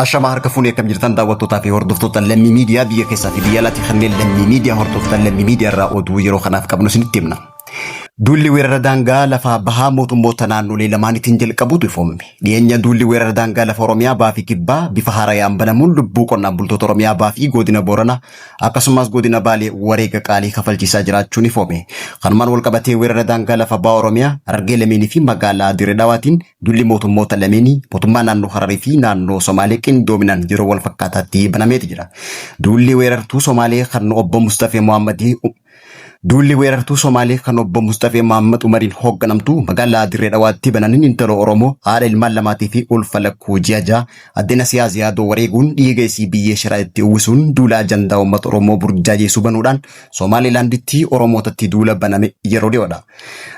Ashamaa harka fuunee akkam jirtan daawwattootaa fi hordoftoota lammii miidiyaa biyya keessaa fi biyya alaatti kanneen lammii miidiyaa hordoftan lammii miidiyaa irraa oduu yeroo kanaaf qabnu isinitti himna. Duulli weerara daangaa lafaa bahaa mootummoota naannolee lamaaniitiin jalqabuutu ifoomame. Dhiyeenya duulli weerara daangaa lafa Oromiyaa bahaa fi kibbaa bifa haarayaan banamuun lubbuu qonnaan bultoota Oromiyaa bahaa fi godina Booranaa akkasumas godina Baalee wareega qaalii kafalchiisaa jiraachuun ifoome. Kanumaan walqabatee weerara daangaa lafa baha Oromiyaa Harargee lameenii fi magaalaa Dirree Dhawaatiin duulli mootummoota lameenii mootummaa naannoo Hararii fi naannoo Somaalee qindoominaan yeroo wal fakkaataatti banameeti jira. Duulli weerartuu Somaalee kan obbo Mustafee Mohaammadii Duulli weerartuu Somaalee kan obbo Musxafee Mahaammad Umariin hoogganamtu magaalaa Dirree Dhawaatti bananiin intala Oromoo haadha ilmaan lamaatii fi ulfa lakkuu ji'a ja'a addee Nasiyaa Ziyaadoo wareeguun dhiiga isii biyyee shiraa itti uwwisuun duula ajandaa uummata Oromoo burjaajeessuu banuudhaan Somaalilaanditti Oromootatti duula baname yeroo dhiyoodha.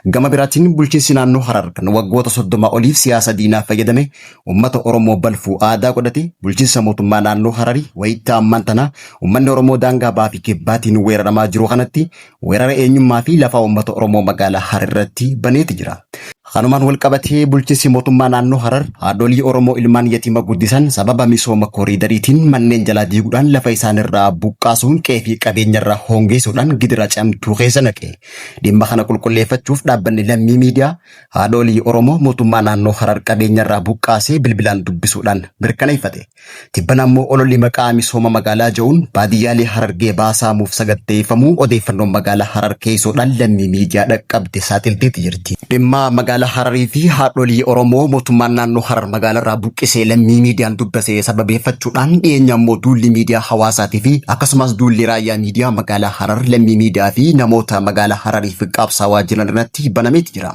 Gama biraatiin bulchiinsi naannoo Harar kan waggoota 30 oliif siyaasa diinaa fayyadame Uummata Oromoo balfuu aadaa godhate bulchiinsa mootummaa naannoo Hararii wayita ammaan tana uummanni Oromoo daangaa bahaa fi kibbaatiin weeraramaa jiru kanatti weerara eenyummaa fi lafaa uummata Oromoo magaalaa Harar irratti baneeti jira. Kanumaan wal qabatee bulchiinsi mootummaa naannoo Harar haadholii Oromoo ilmaan yatiima guddisan sababa misooma koriidariitiin manneen jalaa diiguudhaan lafa isaanirraa buqqaasuun qe'ee fi qabeenyarraa hongeessuudhaan gidira camtuu keessa naqe. Dhimma kana qulqulleeffachuuf dhaabbanni Lammii Miidiyaa Haadholii Oromoo mootummaa naannoo Harar qabeenyarraa buqqaasee bilbilaan dubbisuudhaan mirkaneeffate. Tibbana ammoo ololli maqaa misooma magaalaa ja'uun baadiyyaalee Harargee baasaamuuf saganteeffamuu odeeffannoon magaalaa Harar keessoodhaan lammii miidiyaa dhaqqabde saaxilteetti jirti. Dhimma magaalaa Hararii fi haadholii Oromoo mootummaan naannoo Harar magaalarraa buqqisee lammii miidiyaan dubbase sababeeffachuudhaan dhiyeenya ammoo duulli miidiyaa hawaasaatii fi akkasumas duulli raayyaa miidiyaa magaalaa Harar lammii miidiyaa fi namoota magaalaa Harariif qabsaawaa jiran irratti banameeti jira.